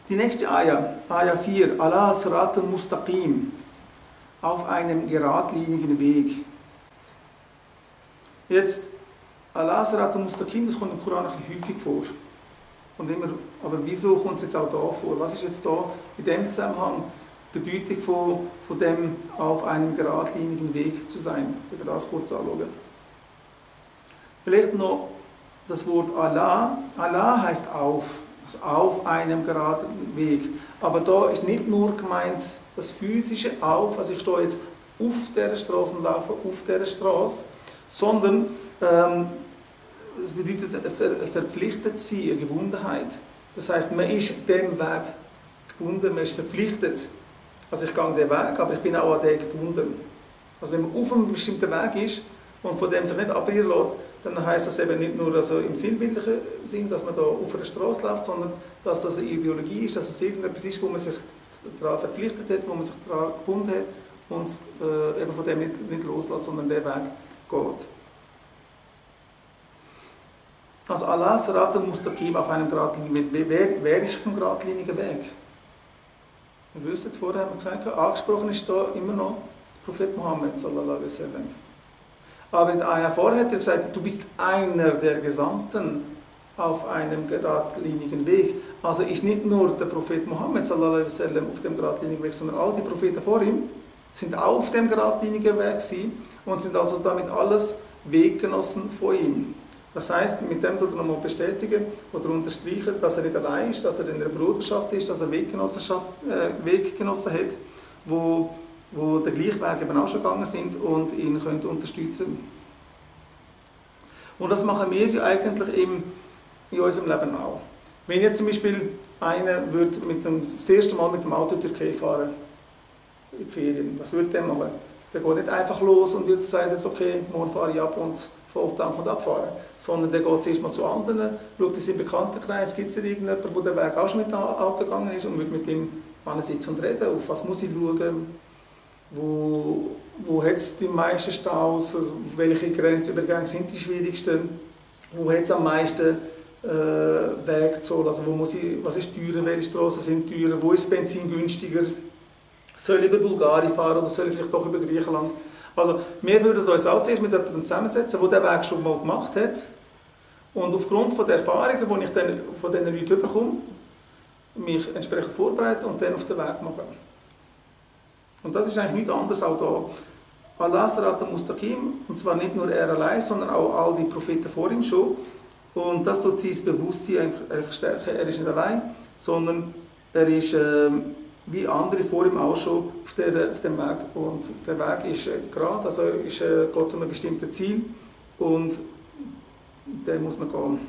Die nächste Ayah, Ayah 4, Ala Siratal Mustaqim, auf einem geradlinigen Weg. Jetzt, Ala Siratal Mustaqim, das kommt im Koran ein bisschen häufig vor. Und immer, aber wieso kommt es jetzt auch da vor? Was ist jetzt da in dem Zusammenhang die Bedeutung von dem auf einem geradlinigen Weg zu sein? Sollen wir das kurz anschauen? Vielleicht noch das Wort Allah. Allah heißt auf, also auf einem geraden Weg. Aber da ist nicht nur gemeint das physische Auf, also ich stehe jetzt auf dieser Straße und laufe auf dieser Straße, sondern es bedeutet verpflichtet sein, eine Gebundenheit. Das heißt, man ist dem Weg gebunden, man ist verpflichtet. Also ich gehe den Weg, aber ich bin auch an den gebunden. Also wenn man auf einem bestimmten Weg ist und von dem sich nicht abirren lässt, dann heisst das eben nicht nur also im sinnbildlichen Sinn, dass man da auf einer Straße läuft, sondern dass das eine Ideologie ist, dass es irgendetwas ist, wo man sich daran verpflichtet hat, wo man sich daran gebunden hat und eben von dem nicht loslässt, sondern den Weg geht. Also Allah Siratal Mustaqim auf einem geradlinigen Weg. Wer ist auf dem geradlinigen Weg? Wir wissen, vorher haben wir gesagt, angesprochen ist da immer noch der Prophet Muhammad sallallahu alaihi wasallam. Aber in der Ayah vorher hat er gesagt, du bist einer der Gesandten auf einem geradlinigen Weg. Also ist nicht nur der Prophet Muhammad sallallahu alaihi wasallam auf dem geradlinigen Weg, sondern all die Propheten vor ihm sind auch auf dem geradlinigen Weg gewesen und sind also damit alles Weggenossen von ihm. Das heißt, mit dem tut er nochmal bestätigen oder unterstreichen, dass er nicht allein ist, dass er in einer Bruderschaft ist, dass er Weggenossen hat, wo den gleichen Weg eben auch schon gegangen sind und ihn können unterstützen. Und das machen wir ja eigentlich in unserem Leben auch. Wenn jetzt zum Beispiel einer würde das erste Mal mit dem Auto durch die Türkei fahren, in die Ferien, was würde der machen? Der geht nicht einfach los und jetzt sagt jetzt, okay, morgen fahre ich ab und Volltank und abfahren. Sondern der geht zuerst mal zu anderen, schaut in seinen Bekanntenkreis, gibt es irgendjemanden, der den Weg auch schon mit dem Auto gegangen ist und wird mit ihm sitzen und reden, auf was muss ich schauen, wo hat es die meisten Staus, also welche Grenzübergänge sind die schwierigsten, wo hat es am meisten Wegzoll, also was ist teurer, welche Straßen sind teurer, wo ist Benzin günstiger, soll ich über Bulgarien fahren oder soll ich vielleicht doch über Griechenland? Also wir würden uns auch zuerst mit jemandem zusammensetzen, der diesen Weg schon mal gemacht hat und aufgrund der Erfahrungen, die ich dann von diesen Leuten bekomme, mich entsprechend vorbereiten und dann auf den Weg machen. Und das ist eigentlich nichts anderes auch da. Allah Siratal Mustaqim, und zwar nicht nur er allein, sondern auch all die Propheten vor ihm schon. Und das tut sein Bewusstsein einfach stärken. Er ist nicht allein, sondern er ist wie andere vor ihm auch schon auf dem Weg. Und der Weg ist gerade, also geht zu einem bestimmten Ziel und den muss man gehen.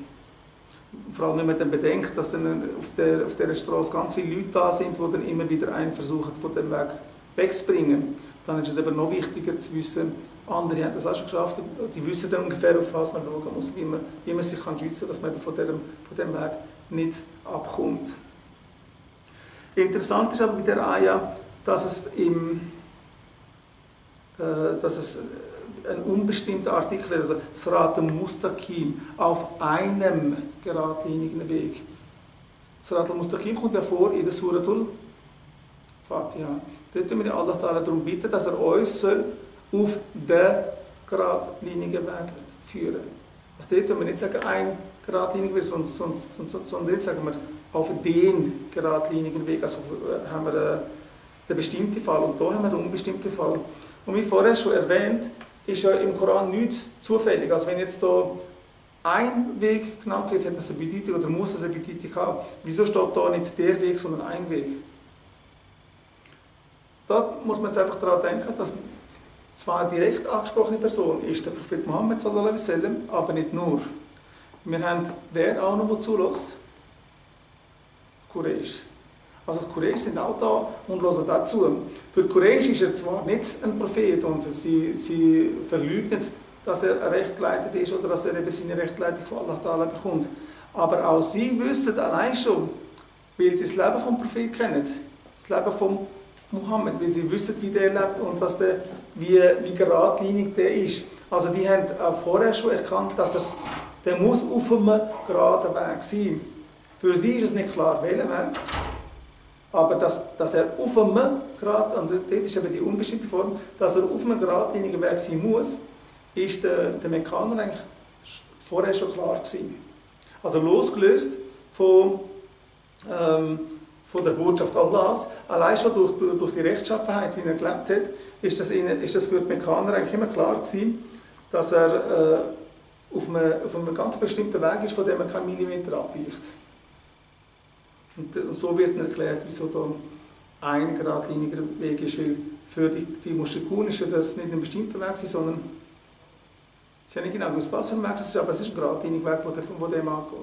Vor allem wenn man dann bedenkt, dass dann auf dieser Straße ganz viele Leute da sind, die dann immer wieder einen versuchen, von dem Weg wegzubringen, dann ist es eben noch wichtiger zu wissen, andere haben das auch schon geschafft, die wissen dann ungefähr, auf was man schauen muss, wie man sich schützen kann, dass man von dem Weg nicht abkommt. Interessant ist aber bei der Ayah, dass es ein unbestimmter Artikel ist, also Siratal Mustaqim, auf einem geradlinigen Weg. Siratal Mustaqim kommt ja vor in der Suratul Fatiha. Dort bitten wir Allah darum bitten, dass er uns auf den geradlinigen Weg führen. Also dort können wir nicht sagen, ein geradliniger Weg, sondern jetzt sagen wir auf den geradlinigen Weg. Also haben wir den bestimmten Fall und da haben wir den unbestimmten Fall. Und wie vorher schon erwähnt, ist ja im Koran nichts zufällig. Also wenn jetzt hier ein Weg genannt wird, hat das eine Bedeutung oder muss das eine Bedeutung haben. Wieso steht da nicht der Weg, sondern ein Weg? Da muss man jetzt einfach daran denken, dass zwar eine direkt angesprochene Person ist der Prophet Muhammad sallallahu alaihi wasallam, aber nicht nur. Wir haben, wer auch noch zulässt? Quraysh. Also die Quraysh sind auch da und hören dazu. Für die Quraysh ist er zwar nicht ein Prophet und sie verleugnen, dass er rechtgeleitet ist oder dass er eben seine Rechtleitung von Allah Ta'ala bekommt. Aber auch sie wissen allein schon, weil sie das Leben vom Prophet kennen, das Leben von Muhammad, weil sie wissen, wie der lebt und dass wie geradlinig der ist. Also die haben auch vorher schon erkannt, dass der muss auf einem geraden Weg sein. Für sie ist es nicht klar, welcher Weg, Aber dass er auf einem Grad, und das ist eben die unbestimmte Form, dass er auf einem geradlinigen Weg sein muss, ist der Mekkaner eigentlich vorher schon klar gewesen. Also losgelöst von der Botschaft Allahs, allein schon durch die Rechtschaffenheit, wie er gelebt hat, ist das für die Mekkaner eigentlich immer klar gewesen, dass er auf einem ganz bestimmten Weg ist, von dem er keinen Millimeter abweicht. Und so wird dann erklärt, wieso da ein geradliniger Weg ist, weil für die Mushrikun ist das nicht ein bestimmter Weg, sondern ich weiß ja nicht genau, was für ein Weg das ist, aber es ist ein geradliniger Weg, der dem angeht.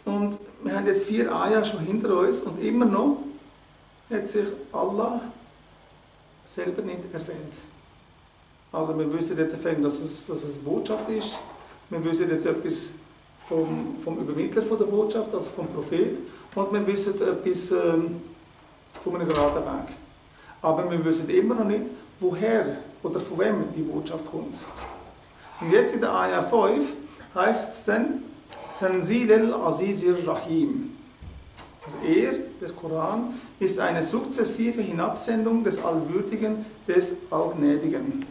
Und wir haben jetzt 4 Ayah schon hinter uns und immer noch hat sich Allah selber nicht erwähnt. Also wir wissen jetzt, dass es eine Botschaft ist, wir wissen jetzt etwas vom Übermittler von der Botschaft, also vom Prophet, und wir wissen etwas von einem geraden Weg. Aber wir wissen immer noch nicht, woher oder von wem die Botschaft kommt. Und jetzt in der Ayah 5 heißt es dann, Tanzil al-Azizir Rahim. Also der Koran, ist eine sukzessive Hinabsendung des Allwürdigen, des Allgnädigen.